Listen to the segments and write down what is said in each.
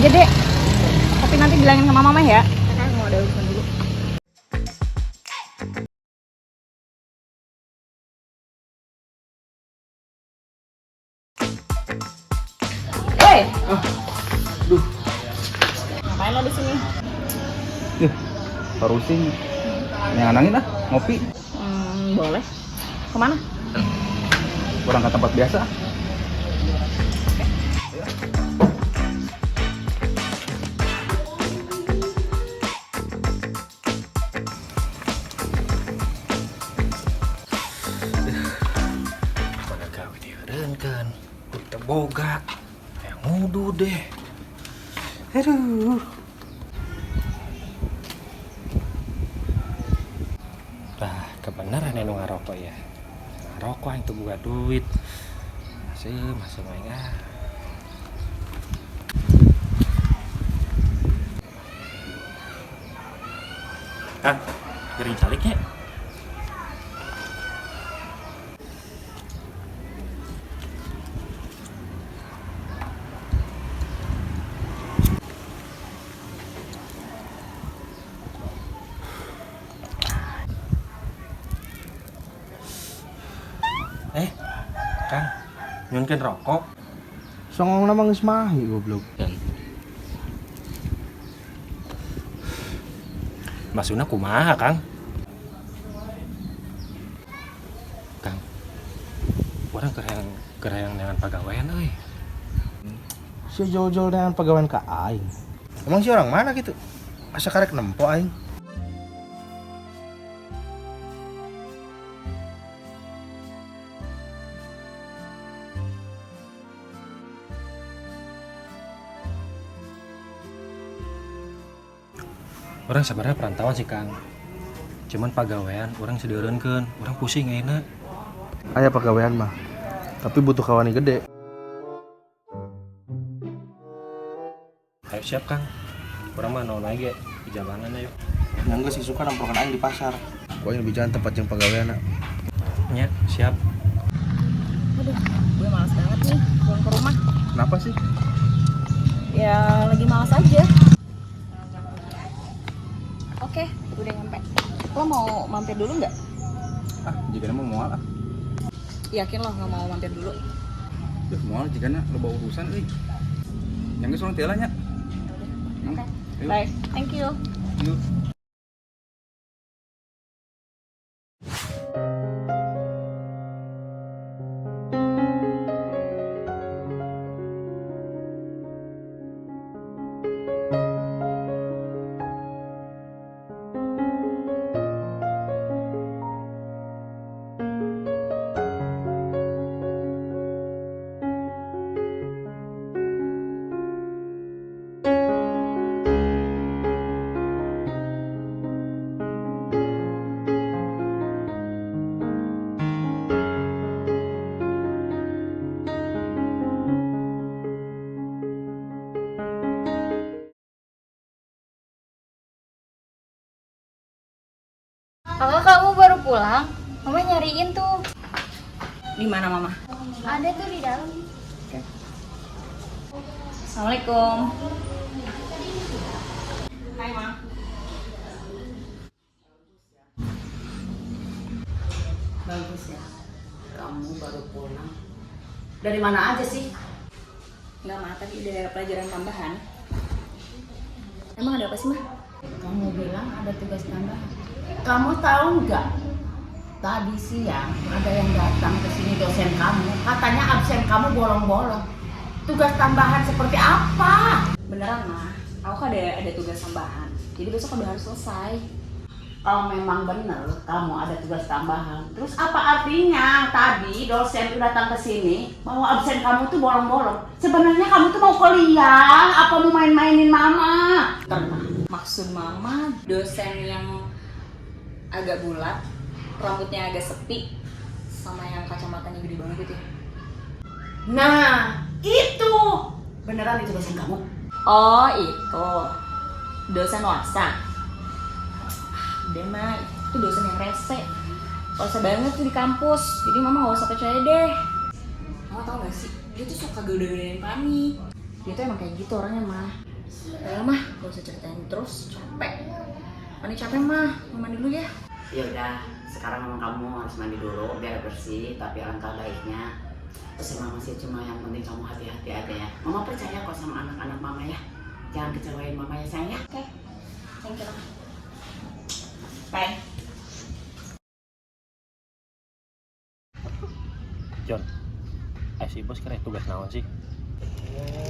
Iya, Dek. Tapi nanti bilangin sama Mama ya. Kakak mau ada urusan dulu. Woi. Duh. Ngapain lo di sini? Yuh, baru sih nyanangin ah, ngopi. Boleh. Kemana? Kurang ke tempat biasa. Mana gawe dieureunkeun, teu boga. Hayang ngudu deh. Aduh. Lah, kebenaran anu ngarokok ya. Ngarokok aing teu boga duit. Masih, masih aing ah. Kang, gering calik nya. Kang, nyunkeun rokok. Songong nama geus mahi goblok. Maksudna kumaha, Kang? Kang, urang keur hayang neangan pagawean euy. Si jol-jol dengan pagawean ka aing. Emang si orang mana gitu? Asa karek nempo aing. Orang sebenarnya perantauan sih, Kang. Cuman pagawean orang sedereunkeun, orang pusing ayeuna. Aya pagawean mah. Tapi butuh kawani gede. Ayo siap, Kang. Urang mah naon lagi di jalanan ayo. Yang geus suka namprokan aing di pasar. Gua yang bicara tempat jeung pagawean. Nya, siap. Aduh, gue malas banget nih pulang ke rumah. Kenapa sih? Ya lagi malas aja. Oke, udah nyampe. Lo mau mampir dulu nggak? Ah, jika mau moal ah. Yakin lo nggak mau mampir dulu? Duh, moal jika loba urusan euy. Yang geus urang teh lah nya. Oke. Ayo. Bye. Thank you. Yuk. Kakak, kamu baru pulang? Mama nyariin tuh. Di mana Mama? Ada tuh di dalam. Oke. Assalamualaikum. Hai, Ma. Bagus ya. Kamu baru pulang. Dari mana aja sih? Enggak, Ma, tadi ada pelajaran tambahan. Emang ada apa sih, Ma? Kamu bilang ada tugas tambahan. Kamu tahu nggak? Tadi siang ada yang datang ke sini dosen kamu. Katanya absen kamu bolong-bolong. Tugas tambahan seperti apa? Beneran, Ma. Aku kan ada tugas tambahan. Jadi besok udah harus selesai. Kalau memang bener kamu ada tugas tambahan, terus apa artinya tadi dosen itu datang ke sini bahwa absen kamu tuh bolong-bolong? Sebenarnya kamu tuh mau kuliah apa mau main-mainin mama? Tenang. Maksud mama dosen yang agak bulat, rambutnya agak sepi, sama yang kacamatanya gede banget gitu ya? Nah, itu beneran itu dosen kamu? Oh, itu dosen Wasa. Udah, Ma, itu dosen yang rese. Rese banget tuh di kampus. Jadi mama gak usah percaya deh. Mama tau gak sih, dia tuh suka goda-godain Fani. Dia tuh emang kayak gitu orangnya, Ma. Udah mah, gak usah ceritain terus, capek. Mandi capek mah, mau mandi dulu ya. Ya udah, sekarang memang kamu harus mandi dulu biar bersih, tapi alangkah baiknya pesan mama sih cuma yang penting kamu hati-hati aja ya. Mama percaya kok sama anak-anak mama ya. Jangan kecewain mama ya sayang ya. Oke, thank you mama. Bye. John, si bos kira tugas naon sih?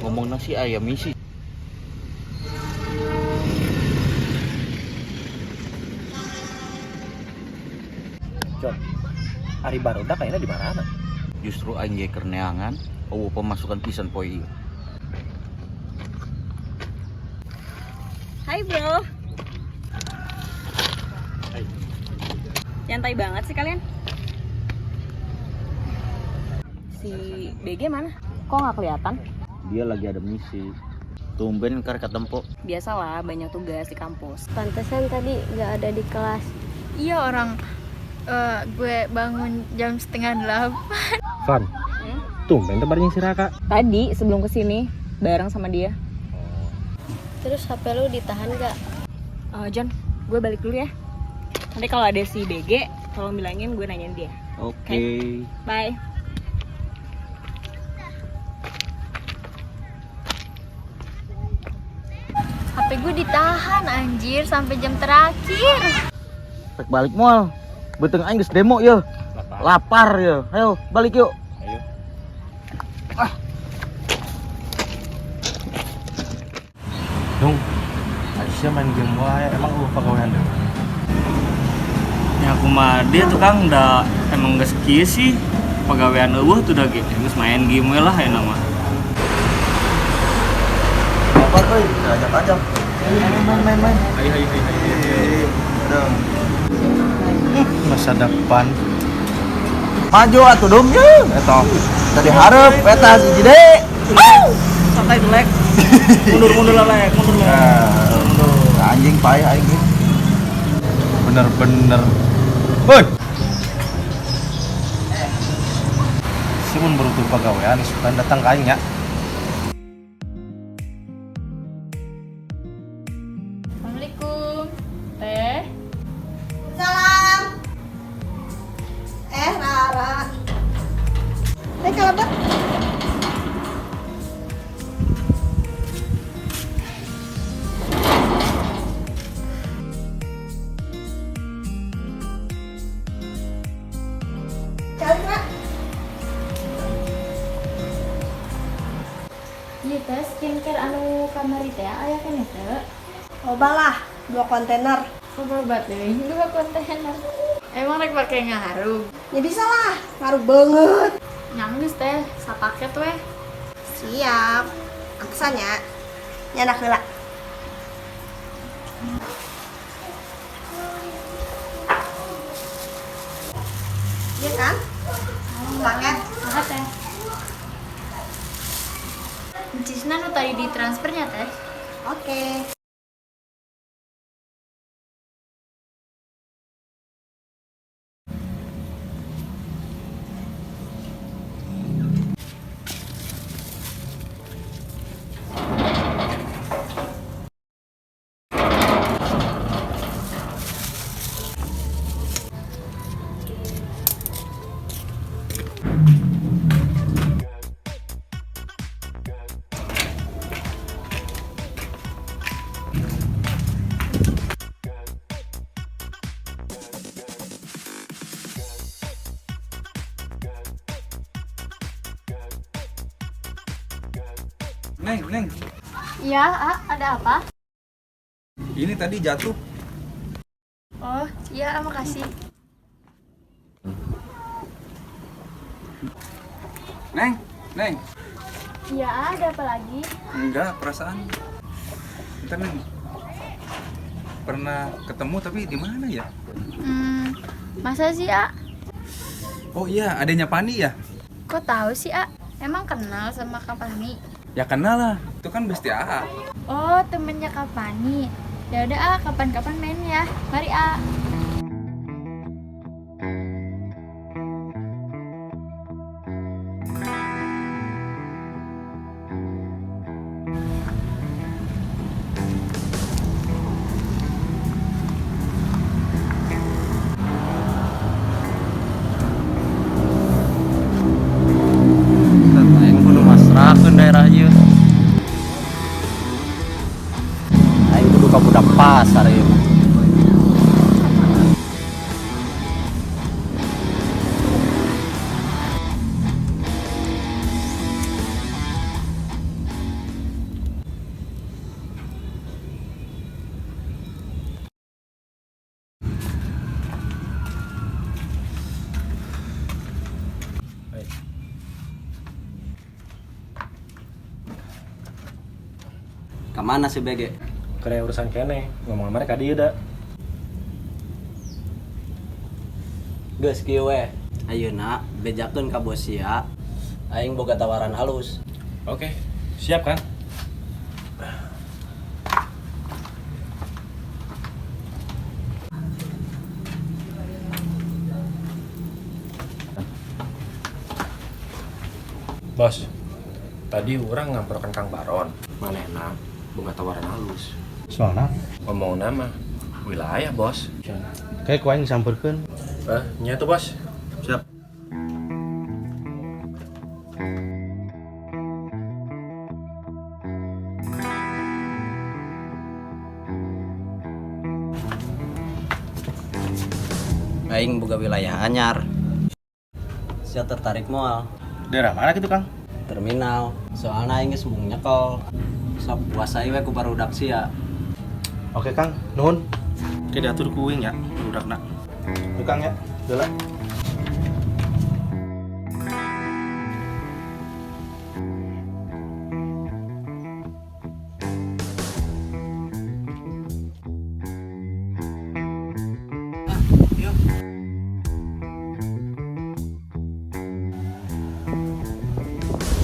Ngomong nasi ayam misi. John, ari barudak kayaknya di mana? Justru aing ge keur neangan eueuh pemasukan pisan poe ieu. Hai bro. Hai. Nyantai banget sih kalian. Si BG mana? Kok nggak kelihatan? Dia lagi ada misi. Tumben kar katempo. Biasalah, banyak tugas di kampus. Pantesan tadi nggak ada di kelas. Iya orang gue bangun jam 7:30. Van, tumben tuh bareng si Raka. Tadi sebelum kesini bareng sama dia. Terus HP lu ditahan nggak? John, gue balik dulu ya. Nanti kalau ada si BG, tolong bilangin gue nanyain dia. Oke. Bye. HP gue ditahan anjir sampai jam terakhir. Rek balik moal. Beuteung aing geus demo yeuh. Lapar yeuh. Ayo balik yuk. Ayo. Ah. Dong, Aisyah main game wae, emang eueuh pagawean deui. Ya aku mah dia tukang da emang geus kieu sih. Pagawean eueuh tuh da ge. Geus main game we lah ayeuna mah. Apa euy? Ajak-ajak. Main main main. Ayo ayo ayo ayo. Dong. Masa depan. Maju atuh dong ye. Eta. Tadi hareup eta hiji deui. Santai tuh lek. Mundur-mundur lah lek, mundur lah. Nah, anjing paeh aing ge. Bener-bener. Woi. Si mun butuh pagawean isukan datang ka aing ya. Assalamualaikum. Teh. Salam. Rara. Teh kalebet. Cari, Ra. Iya teh skincare anu kamari teh aya keneh teu? Loba lah, 2 kontainer. Loba teuing 2 kontainer. Emang rek pake ngaharung? Ya bisa lah, ngaruh banget. Nyanggeus teh, sapaket weh. Siap. Angkesannya. Nyanak heula. Iya kan? Paket. Makasih teh. Encisna nu tadi ditransfernya teh. Oke. Neng, Neng. Iya, ada apa? Ini tadi jatuh. Oh, iya, makasih. Neng, Neng. Iya, ada apa lagi? Enggak, perasaan. Bentar, Neng. Pernah ketemu tapi di mana ya? Masa sih, A? Oh iya, adanya Pani ya? Kok tahu sih, A? Emang kenal sama Kak Pani? Ya kenal lah, itu kan bestie AA. Oh, temennya Kak Pani. Ya udah, A, kapan-kapan main ya. Mari, A. Pasar ieu mah. Kemana si BG? Kena urusan kene, ngomong mereka dia da. Geus kieu we. Ayeuna bejakeun ka bos sia. Aing boga tawaran halus. Oke, siap kan? Bos, tadi orang ngamprokan Kang Baron. Manehna boga tawaran halus. Soalna Ngomong nama wilayah, Bos. Kayak ku aing disamperkeun. Eh, nya tuh, Bos. Siap. Aing boga wilayah anyar. Sia tertarik moal? Daerah mana gitu, Kang? Terminal. Soalna aing geus embung nyekel. Sok kuasai we ku barudak sia. Oke, Kang. Nuhun. Oke, diatur ku uing ya, budakna. Tuh, Kang ya. Heula.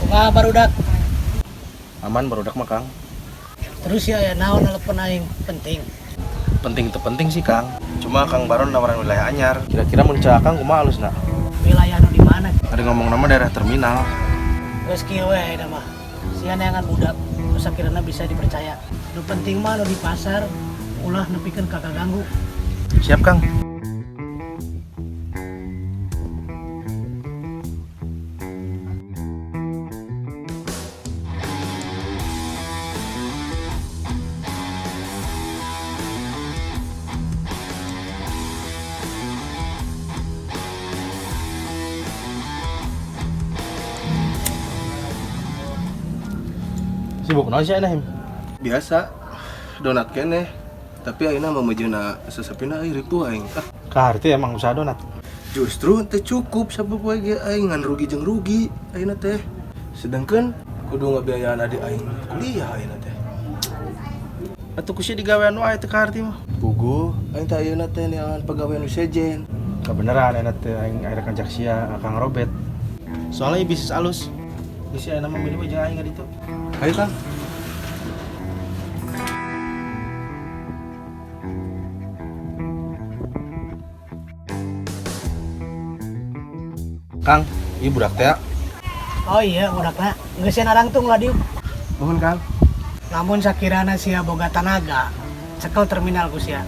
Kumaha barudak? Aman barudak mah, Kang. Terus ya ya naon telepon aing penting. Penting teu penting sih, Kang. Cuma Kang Baron nawaran wilayah anyar. Kira-kira mun cak Kang kumaha alusna? Wilayah nu di mana? Ada ngomong nama daerah terminal. Geus kieu we ayeuna mah. Sia neangan budak, nu sakirana bisa dipercaya. Nu penting mah nu di pasar ulah nepikeun ka kaganggu. Siap, Kang. Sibuk naon sih Him? Biasa donat keneh, tapi ayeuna mah mejeuna sesepina euy ripuh aing. Ah, Kaharti emang usaha donat. Justru teu cukup sapopoe ge aing ngan rugi jeung rugi ayeuna teh. Sedangkan kudu ngabiayaan adik aing kuliah ayeuna teh. Atuh ku sia digawean wae teu kaharti mah. Puguh aing teh ayeuna teh neangan pagawean nu sejen. Kabeneran ayeuna teh aing aya ngajak sia Kang Robert. Soalnya bisnis alus. Geus sia ayeuna mah milu jeung aing ka ditu. Hayu, Kang. Kang, ieu budak teh. Oh iya, budakna. Geus sia narangtung lah diuk. Nuhun, Kang. Lamun sakirana sia boga tanaga, cekel terminal ku sia.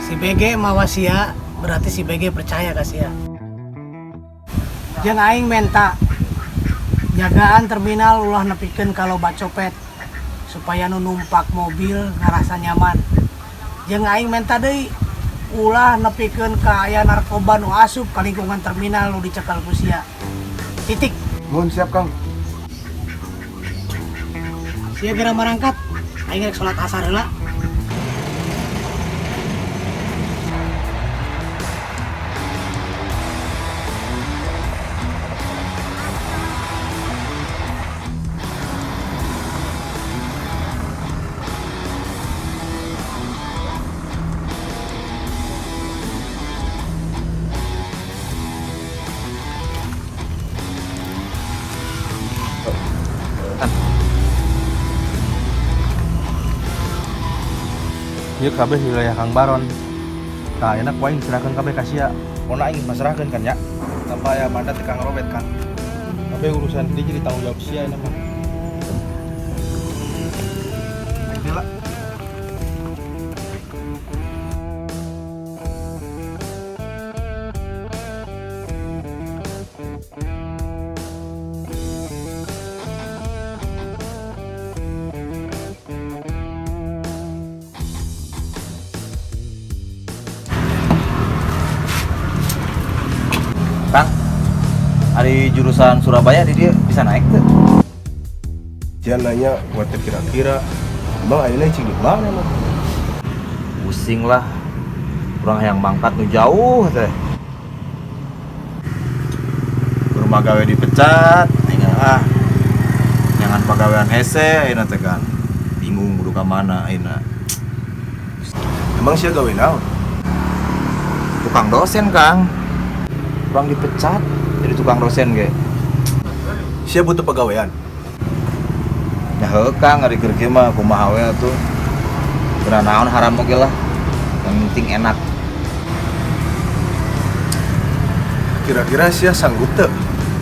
Si BG mawa sia, berarti si BG percaya ka sia. Jeung aing menta jagaan terminal ulah nepikeun ka loba copet supaya nu numpak mobil ngarasa nyaman. Jeung aing menta deui ulah nepikeun ka aya narkoba nu asup ka lingkungan terminal nu dicekel ku sia. Titik. Nuhun, siap, Kang. Sia geura marangkat, aing rek salat asar heula. Ieu kabeh wilayah Kang Baron. Tah ayeuna ku aing diserahkeun kabeh ka sia. Pokona aing masrahkeun kan ya. Tanpa aya mandat ti Kang Robert, Kang. Kabeh urusan dia jadi tanggung jawab sia ayeuna mah. Aing heula. Jurusan Surabaya di dieu bisa naik tuh. Jangan nanya buat kira-kira. Emang ayeuna cing di mana emang? Pusing lah. Urang hayang mangkat nu jauh teh. Rumah gawe dipecat, aing ah. Jangan pagawean hese ayeuna teh kan. Bingung kudu ka mana ayeuna. Emang sia gawe naon? Tukang dosen, Kang. Urang dipecat jadi tukang dosen ge. Sia butuh pagawean. Ya heuh Kang, ari keur kieu mah kumaha we atuh. Keur naon haram oge lah. Yang penting enak. Kira-kira sia sanggup teu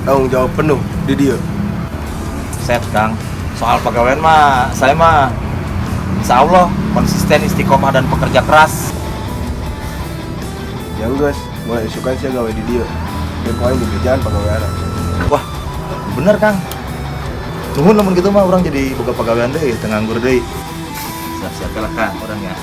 tanggung jawab penuh di dieu? Set, Kang. Soal pagawean mah saya mah insya Allah konsisten, istiqomah, dan pekerja keras. Ya geus, mulai isukan sia gawe di dieu. Biar ku aing dibejaan pagawean. Wah, bener Kang. Nuhun lamun gitu mah urang jadi boga pagawean deui, teu nganggur deui. Siap-siap lah Kang, urang ya.